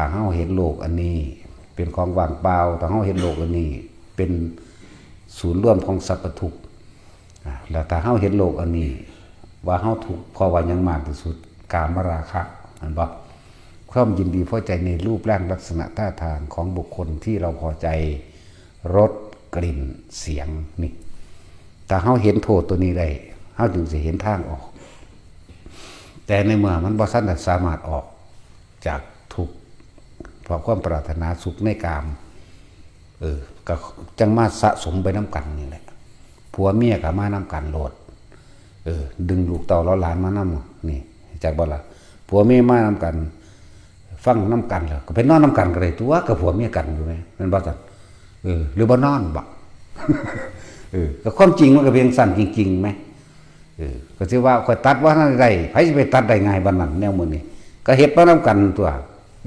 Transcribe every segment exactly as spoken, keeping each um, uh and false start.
ถ้าเฮาเห็นโลกอันนี้เป็นของว่างเปล่า ถ้าเฮาเห็นโลกอันนี้เป็นศูนย์รวมของสรรพทุกข์ อ่ะ แล้วถ้าเฮาเห็นโลกอันนี้ ว่าเฮาทุกข์เพราะว่าหยังมากที่สุด กามราคะ เห็นบ่ ความยินดีพอใจในรูปร่างลักษณะท่าทางของบุคคลที่เราพอใจ รส กลิ่น เสียง นี่ ถ้าเฮาเห็นโทษตัวนี้ได้ เฮาจึงสิเห็นทางออก แต่ในเมื่อมันบ่ทันได้สามารถออกจากทุกข์ เพราะความปรารถนาสุขในกาม เออ ก็จั่งมาสะสมไปนำกันนี่แหละ ผัวเมียก็มานำกันโลด เออ ดึงลูกเต้าเหล่าหลานมานำ นี่ จักบ่ล่ะ ผัวเมียมานำกัน ฟังนำกันแล้ว ก็ไปนอนนำกันก็ได้ตั๊ว กับผัวเมียกันอยู่แหม แม่นบ่ซั่น เออ หรือบ่นอนบ่ เออ ก็ความจริงมันก็เป็นซั่นจริงๆแหม เออ ก็สิว่าข้อยตัดบ่ทันได้ ไผสิไปตัดได้ง่ายปานนั้น แนวมื้อนี้ ก็เฮ็ดมานำกันตั๊ว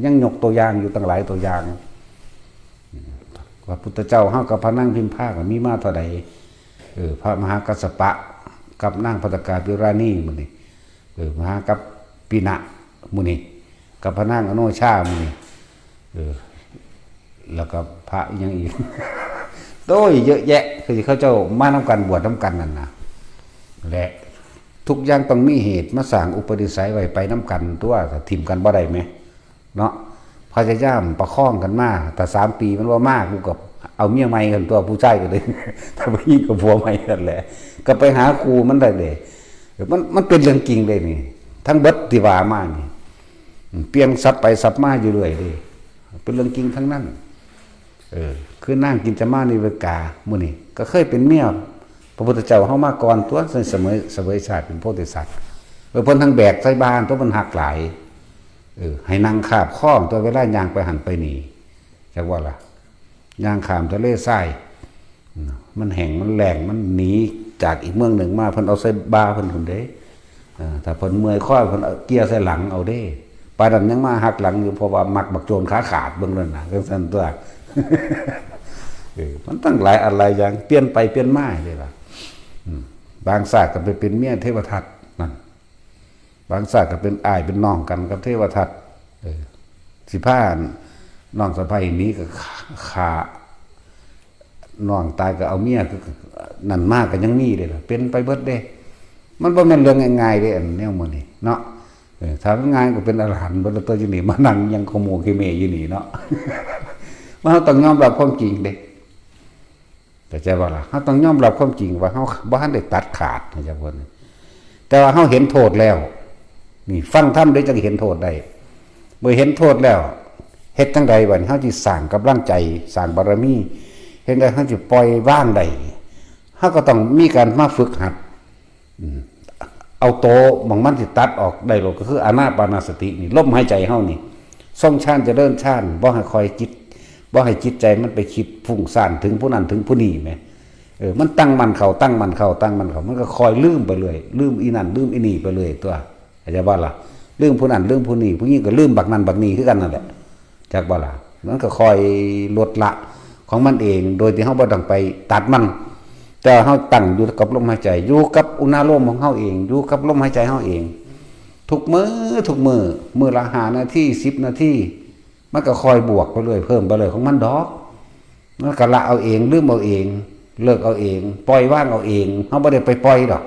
ยังยกตัวอย่างอยู่ตั้งหลายตัวอย่าง พระพุทธเจ้าเฮากับพระนางพิมพาก็มีมาเท่าใด เออ พระมหากัสสปะ กับนางภัตตกาภิราณีมื้อนี้ เออ มหากัปปินะมื้อนี้ กับพระนางอโนชามื้อนี้ เออ แล้วก็พระอีหยังอีก โอ้ย เยอะแยะ คือเขาเจ้ามานำกัน บวชนำกันนั่นนะ และทุกอย่างต้องมีเหตุ มาสร้างอุปนิสัยไว้ไปนำกันตั๊ว ถ้าถิ่มกันบ่ได้แหม เนาะ พยายามประคองกันมา ถ้าสามปีมันบ่มา กูก็เอาเมียใหม่กันตั๊ว ผู้ชายก็เลย ถ้าผู้หญิงก็ผัวใหม่กันแหละ ก็ไปหาครูมันได้เลย มัน มันเป็นเรื่องจริงเลยนี่ ทั้งเบิดที่ว่ามานี่ เปลี่ยนสับไปสับมาอยู่เรื่อยเลย เป็นเรื่องจริงทั้งนั้น เออ คือนางกินจามานิเวกา มื้อนี้ ก็เคยเป็นเมียพระพุทธเจ้าเฮามาก่อนตั๊ว เสวย เสวยชาติเป็นโพธิสัตว์ เออ เพิ่นทั้งแบกใส่บ่าตั๊ว เพิ่นฮักหลาย เออ ให้นั่งคาบคองตั๊ว เวลาย่างไปหั่นไปนี่ จักว่าล่ะ ย่างข้ามทะเลทราย มันแห้ง มันแล้ง มันหนีจากอีกเมืองหนึ่งมา เพิ่นเอาใส่บ่าเพิ่นพุ้นเด้ อ่า ถ้าเพิ่นเมื่อยคอ เพิ่นเอาเกี่ยใส่หลังเอาเด้ ปานนั้นยังมาฮักหลังอยู่ เพราะว่ามักบักโจรขาขาด เบิ่งนั่นน่ะ จั่งซั่นตั๊ว เออ มันตั้งหลายอันหลายอย่าง เปลี่ยนไปเปลี่ยนมาเด้ล่ะ อืม บางชาติก็ไปเป็นเมียเทวทัตนั่น บางชาติก็เป็นอ้ายเป็นน้องกันกับเทวทัต เออ สิพาน้องสะใภ้หนีก็ฆ่า ฆ่า น้องตายก็เอาเมีย นั่นมาก็ยังมีเด้ล่ะ เป็นไปเบิดเด้ มันบ่แม่นเรื่องง่ายๆเด้ อันแนวมื้อนี้เนาะ เออ ถ้ามันง่ายก็เป็นอรหันต์เบิดแล้วตั๊ว อยู่นี่มานั่งยังขโมยขี้เมยอยู่นี่เนาะ มัน เราต้องยอมรับความจริงเด้ เข้าใจบ่ล่ะ เราต้องยอมรับความจริงว่าเราบ่ทันได้ตัดขาด เข้าใจบ่นี่ แต่ว่าเราเห็นโทษแล้ว นี่ฟังธรรมเด้จั่งเห็นโทษได้ เมื่อเห็นโทษแล้ว เฮ็ดจั่งใดบัดนี้ เราสิสร้างกำลังใจ สร้างบารมี เฮ็ดจั่งใดเราสิปล่อยวางได้ เราก็ต้องมีการมาฝึกหัด อืม เอาโตหม่องมันสิตัดออกได้โลด ก็คืออานาปานสตินี่ ลมหายใจเฮานี่ ทรงฌานเจริญฌาน บ่ให้คอยจิต บ่ให้จิตใจมันไปคิดฟุ้งซ่านถึงผู้นั้นถึงผู้นี้แหม เออ มันตั้งมั่นเข้า ตั้งมั่นเข้า ตั้งมั่นเข้า มันก็คอยลืมไปเรื่อย ลืมอีนั่น ลืมอีนี่ไปเรื่อยตั๊ว เข้าใจบ่ล่ะ ลืมผู้นั้น ลืมผู้นี้ ผู้นี้ก็ลืมบักนั่นบักนี่คือกันนั่นแหละ จักบ่ล่ะ มันก็คอยลดละของมันเอง โดยที่เราบ่ต้องไปตัดมัน แต่เราตั้งอยู่กับลมหายใจ อยู่กับอุณาโลมของเราเอง อยู่กับลมหายใจเราเอง ทุกมื้อ ทุกมื้อ มื้อละห้านาที สิบนาที มันก็คอยบวกไปเรื่อย เพิ่มไปเรื่อยของมันดอก มันก็ละเอาเอง ลืมเอาเอง เลิกเอาเอง ปล่อยวางเอาเอง เราบ่ได้ไปปล่อยดอก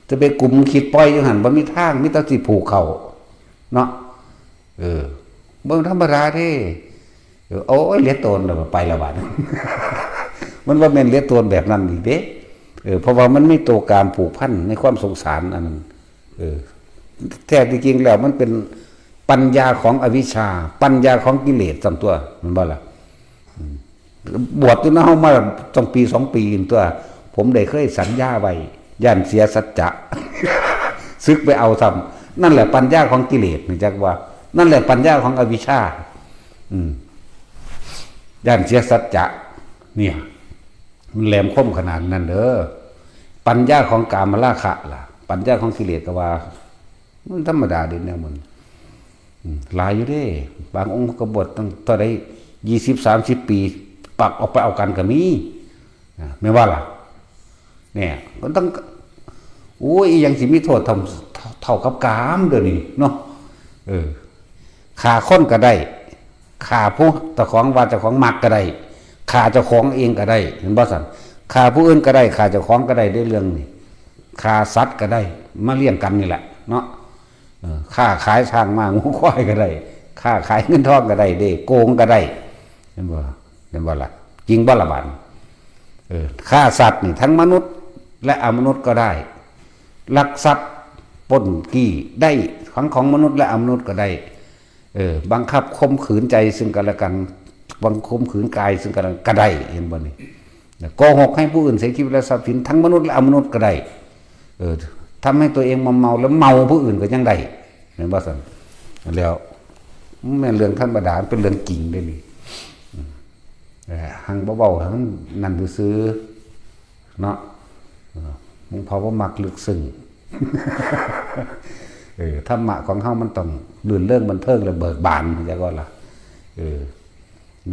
จะไปกุมคิดปล่อยอยู่หั่น บ่มีทาง มีแต่สิผูกเข้า เนาะ เออ บ่ธรรมดาเด้ เออ โอ้ย เหลือตนแล้ว ไปละบาด มันบ่แม่นเหลือตนแบบนั้นอีกเด้ เออ เพราะว่ามันมีตัวกามผูกพันในความสงสารอันนั้น เออ แท้ที่จริงแล้วมันเป็นปัญญาของอวิชชา ปัญญาของกิเลสส่วนตั๊ว แม่นบ่ล่ะ อืม บวชอยู่นะ เฮามาตั้งปีสองปีตั๊ว ผมได้เคยสัญญาไว้ ย่านเสียสัจจะ สึกไปเอาซ้ำ นั่นแหละปัญญาของกิเลส นี่จักว่า นั่นแหละปัญญาของอวิชชา อืม ย่านเสียสัจจะ เนี่ย มันแหลมคมขนาดนั้นเด้อ ปัญญาของกามราคะล่ะ ปัญญาของกิเลสก็ว่า มันธรรมดาเด้แนวมัน อืม หลายอยู่เด้ บางองค์ก็บวชตั้งเท่าใด ยี่สิบ สามสิบ ปี ปักออกไปเอากันก็มี อ่ะ แม่นว่าล่ะ เนี่ย มันต้อง โอ้ย อีหยังสิมีโทษเท่า เท่ากับกามเดี๋ยวนี้เนาะ เออ ฆ่าคนก็ได้ ฆ่าผู้เจ้าของว่าเจ้าของมักก็ได้ ฆ่าเจ้าของเองก็ได้ เห็นบ่ซั่น ฆ่าผู้อื่นก็ได้ ฆ่าเจ้าของก็ได้ ได้เรื่องนี้ ฆ่าสัตว์ก็ได้ มาเลี้ยงกันนี่แหละเนาะ เออ ค้าขายช้างม้างูควายก็ได้ ค้าขายเงินทองก็ได้ เด้ โกงก็ได้ เห็นบ่ เห็นบ่ล่ะ จริงบ่ล่ะบาดนี้ เออ ฆ่าสัตว์นี่ทั้งมนุษย์และอมนุษย์ก็ได้ ลักทรัพย์ปล้นจี้ได้ทั้งของมนุษย์และอมนุษย์ก็ได้ เออ บังคับข่มขืนใจซึ่งกันและกัน บังข่มขืนกายซึ่งกันและกันก็ได้ เห็นบ่นี่ โกหกให้ผู้อื่นเสียชีวิตและทรัพย์สินทั้งมนุษย์และอมนุษย์ก็ได้ เออ ทำให้ตัวเองเมาเมาแล้วเมาผู้อื่นก็ยังได้ เห็นบ่ซั่น แล้ว แม่นเรื่องธรรมดา เป็นเรื่องจริงเด้นี่ อืม เออ หังบ่เว้าหังนั่นซื่อๆ เนาะ เออ หลวงพ่อบ่มักลึกซึ้ง เออ ธรรมะของเฮามันต้องรื่นเริงบันเทิงและเบิกบาน เข้าใจบ่ล่ะ เออ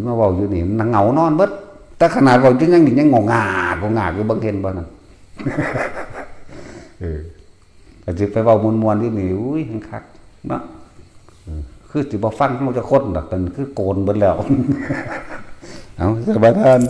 มาเว้าอยู่นี่มันเหงานอนเบิด แต่ขนาดเว้าอยู่ยังนี่ยังงงงากงงากอยู่ เบิ่งเห็นบ่นั่น เออ ก็สิไปเว้าม่วนๆอยู่นี่ อุ้ย คักเนาะ เออ คือสิบ่ฟังเฮาจักคนดอก แต่คือโกนเบิดแล้ว เอา สบายท่าน